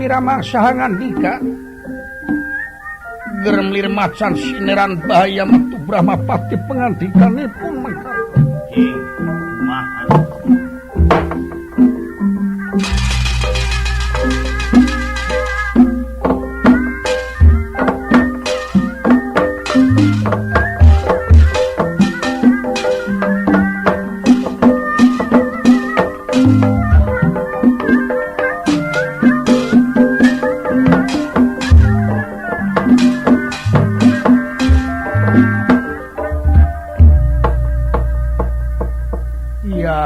Gurnira mangsa ngandika. Geremlir macan sineran bahaya metu Brahmapati pengandikanipun mengkaten.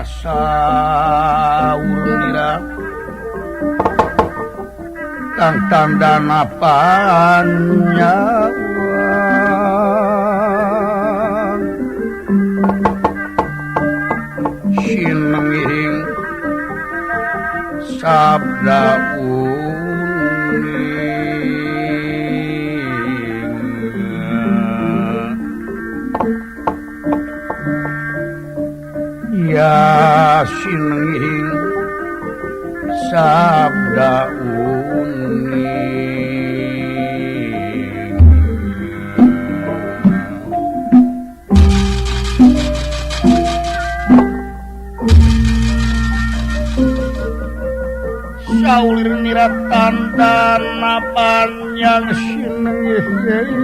Saur nira kang tandana panjawang sinenging sabda uning ya sinenging sabda uning saulir nira tandana panjang sinenging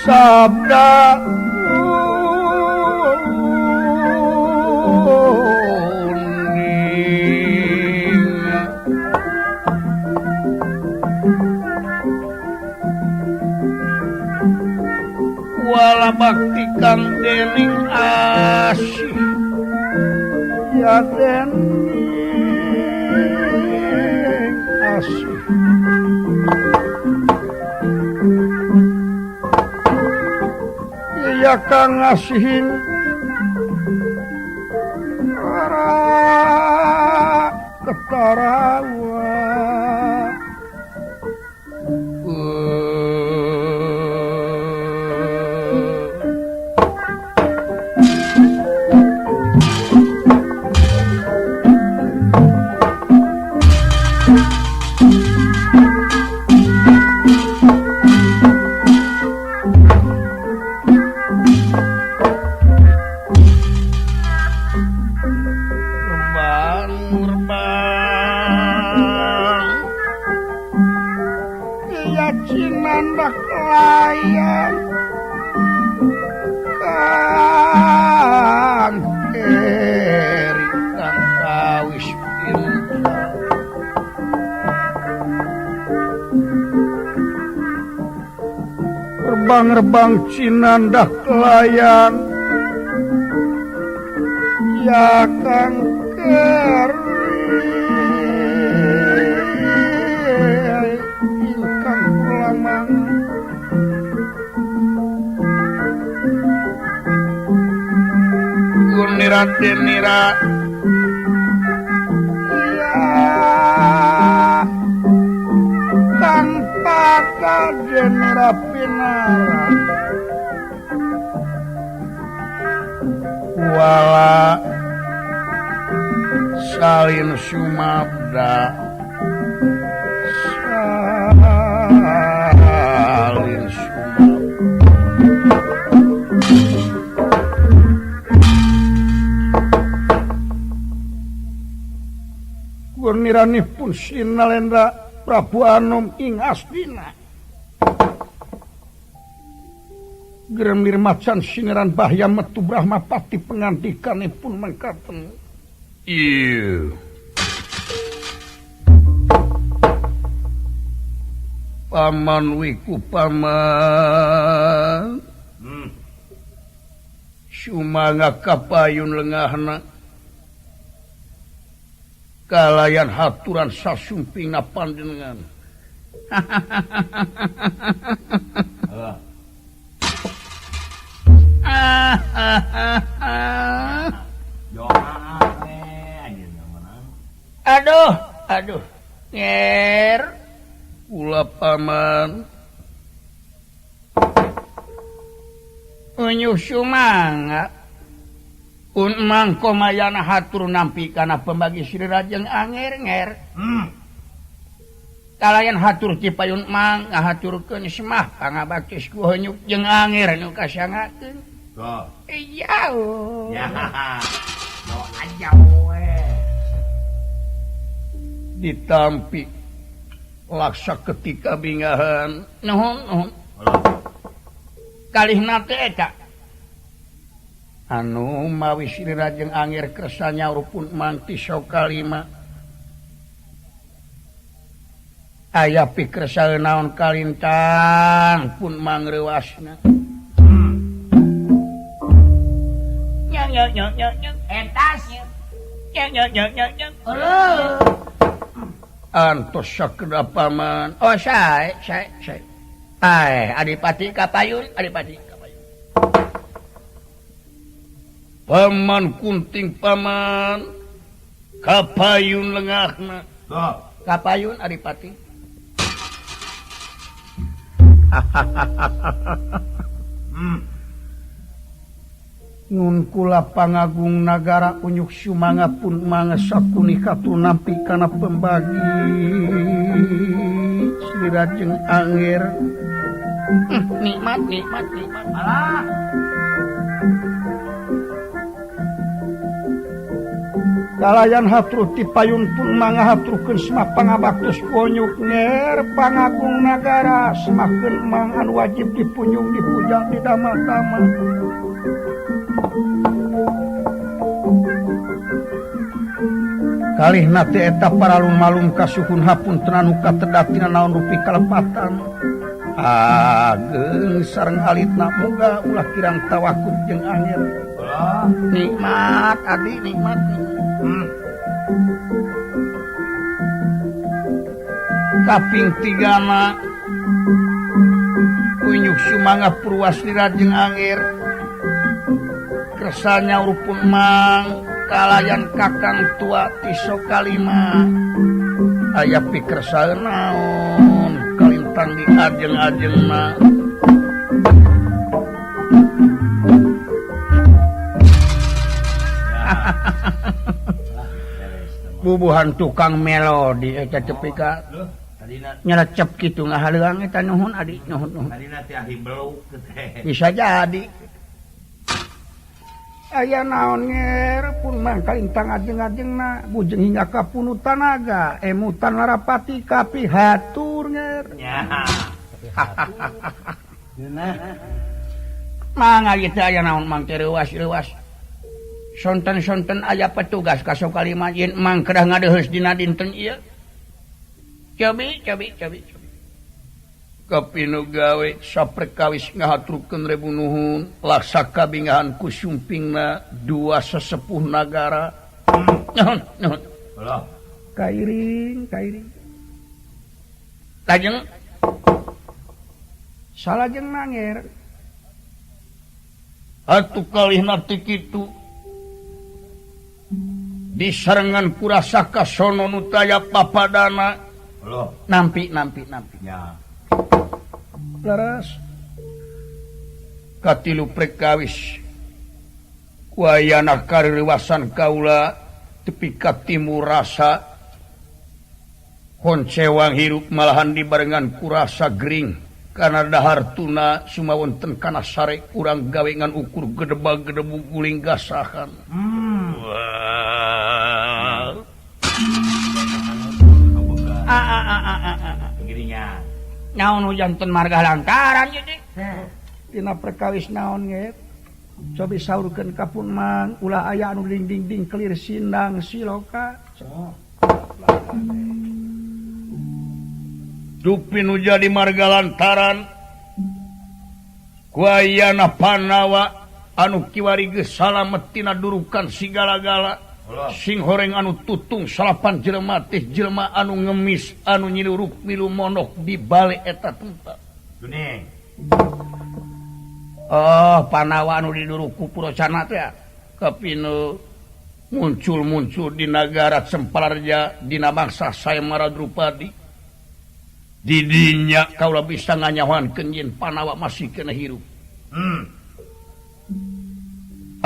sabda uning wala bakti kang dening asih ya dening asih ya kang ngasihin ora ketara rebang-rebang cinandak layang ya kang keri ingkang lamang gunira denira ya kang pata denira pinara wala salin sumabda salin sumabda gurniranipun Sinalendra Prabu Anom ing Astina Geremlir macan sineran bahya metu Brahmapati pengandikanipun mengkaten. Iya. Paman wiku paman. Sumangga kapayun lengahna. Kalayan haturan sasumpingna panjenengan. Aduh, aduh, nger kula paman unyu sumangga. Un Mang Komayana hatur nampi kana pembagi Sri Rajeng Anger-nger. Kalayan hatur ti payun Mang ngahaturkeun semah pangabakti ku Honyuk jeung Anger nu kasangakeun. Tuh. Iya. Ya. No aja we. Ditampi laksa ketika bingahan. Nuhun nuhun. Kalihna teh eta. Anu mawi Sri Rajeng Anger kersa nyaur pun Mang ti Sokalima. Aya pikersa naon kalintang pun Mang reuasna. Nya nya nya nya nya entas. Nya nya nya nya nya. Antos sakedap paman. Oh sae sae sae. Ae adipati kapayun, adipati kapayun. Paman kunting paman kapayun lengahna. Tuh. Kapayun adipati. Nun kula pangagung nagara unyuk sumanga pun manga sakuni katur nampi kana pembagi Sri Rajeng Anger. Nikmat nikmat nikmat. Alah. Kalayan hatur ti payun pun manga haturkeun semah pangabaktos konyuk nger pangagung nagara semakeun mang anu wajib dipunjung dipuja didamel-damel. Kalihna teh eta paralung-malung kasuhun hapunten anu katedat tina naon rupi kalepatan. Ageng sareng alitna moga ulah kirang tawakub jeung Anger. Nikmat adi nikmat. Kaping tigana kunyuk sumanga Purwasri Rajeng Anger kersa nyaur pun Mang kalayan kakang tua ti Sokalima. Aya pikersa naon kalintang di ajeng-ajengna. Bubuhan tukang melodi eta tepi ka nyelecep kitu ngahaleuang eta nuhun adi nuhun nuhun. Tadina teh ahli beluk teh. Bisa jadi. Aya naon nger pun Mang kalintang ajeng-ajengna bujeng hingga ka punu tanaga emutan larapati kapihatur nger. Nya. Mang ieu teh aya naon Mang teh reuas-reuas. Sonten-sonten aya petugas ka Sokalima yen Mang kedah ngadeheus dina dinten ieu. Cobi cobi cobi cobi. Kapinu gawe saprekawis ngahaturkeun rebu nuhun laksa kabingahan ku sumpingna dua sesepuh nagara. Nuhun nuhun. Ulah. Kairing kairing. Lajeng salajeng nanger. Atuh kalihna ti kitu disarengan kurasa kasono nu taya papadana. Nampi nampi nampi. Ya. Leres. Katilu prekawis kuayana kareuwasan kaula tepi ka timur rasa honcewang hirup malahan dibarengan kurasa gering kana dahar tuna sumawonten kana sare urang gawe ngan ukur gedebag-gedebug guling gasahan. Wah. Naon hujanten marga lantaran ieu teh. Dina perkawis naon ge? Cobi saurkeun ka pun Mang ulah aya anu ding-ding-ding kelir sindang siloka. Dupi nu jadi marga lantaran ku ayana Panawa anu kiwari geus salamet tina durukan sigala-gala. Sing horeng anu tutung salapan jelema teh jelema anu ngemis anu nyiluruk milu monok di balik eta tempat. Duning. Oh, Panawa anu diduruk ku Purocana teh kapinu muncul-muncul di nagara Cempararja dina bangsa Sayemara Drupadi. Didinya kaula bisa nganyahoankeun yen Panawa masih kena hirup.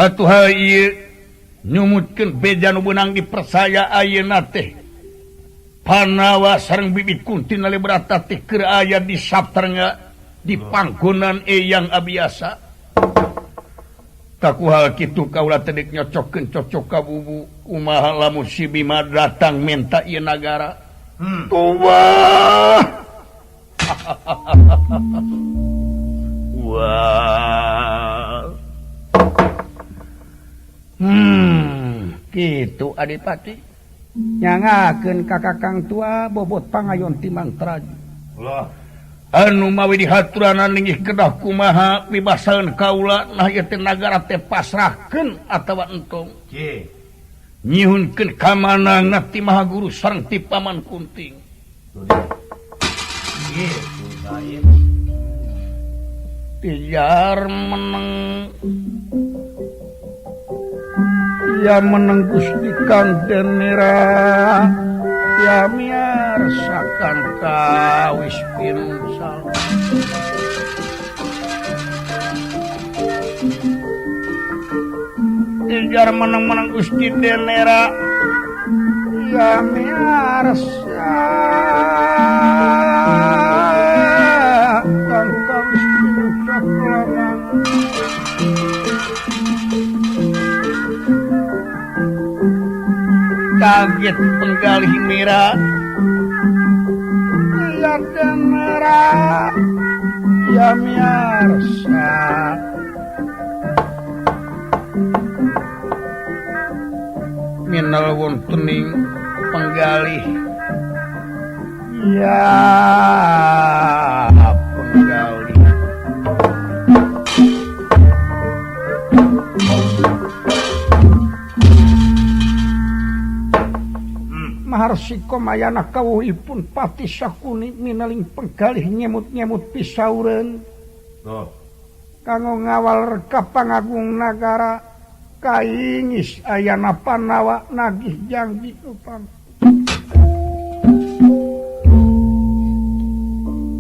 Atuh ieu Nyumutkeun beja nu beunang dipercaya ayeuna teh. Panawa sareng Bibi Kunti Nalibrata teh keur aya di Saptarengga di panggonan Eyang Abiasa. Taku hal kitu kaula teh deuk nyocokkeun cocok ka bubu kumaha lamun si Bima datang minta ieu nagara. Tobah. Wah. Kitu Adipati. Nyangakeun ka Kakang tua bobot pangayon ti Mantraju. Ulah. Anu mawi dihaturanan linggih kedah kumaha pibasaeun kaula nah ieu teh nagara teh pasrahkeun atawa entong. Nyihunkeun kamanangna ti Maha Guru sareng ti Paman Kunting. Tijar meneng ya meneng Gusti Kang Denera ya miarsakan kawis pinsal. Tijar meneng-meneng Gusti Denera ya miarsakan kawis pinsal. Kaget penggalih mira ya Denera ya miarsa minal wontening penggalih ya penggalih. Maharsika mayana kawuhipun Pati Sakuni minaling penggalih nyemut-nyemut pisaureun. Oh. Kanggo ngawal reka pangagung nagara kaingis ayana Panawa nagih janji upam.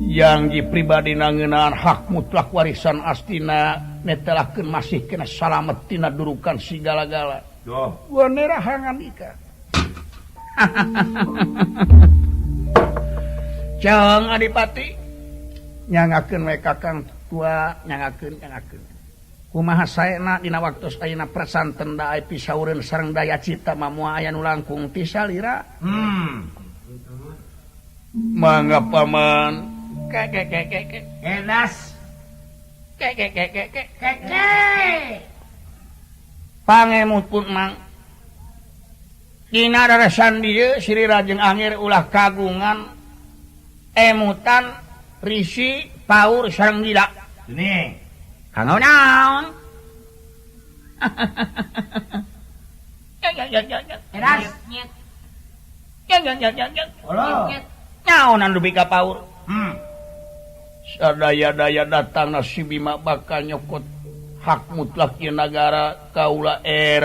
Yang pribadi nangeunaan hak mutlak warisan Astina netelakeun masih kena salamet tina durukan sigala-gala. Oh. Wanera hangan ika. Cang Adipati nyangakeun we Kakang tua nyangakeun nyangakeun. Kumaha saena dina waktos ayeuna prasanten da pisaureun sareng daya cita mah moal aya nu langkung ti salira. Mangga paman. Ke ke ke ke ke. Enas. Ke ke ke ke ke. Ke ke. Pangemut pun mang. Dina darasan dieu Sri Rajeng Angir ulah kagungan emutan risi paur sareng gila. Gini. Kanggo naon? Ya ya ya ya. Eras. Ya ya ya ya ya. Naonan dupi ka paur? Sadaya-daya datang si Bima bakal nyokot hak mutlak ieu nagara kaula era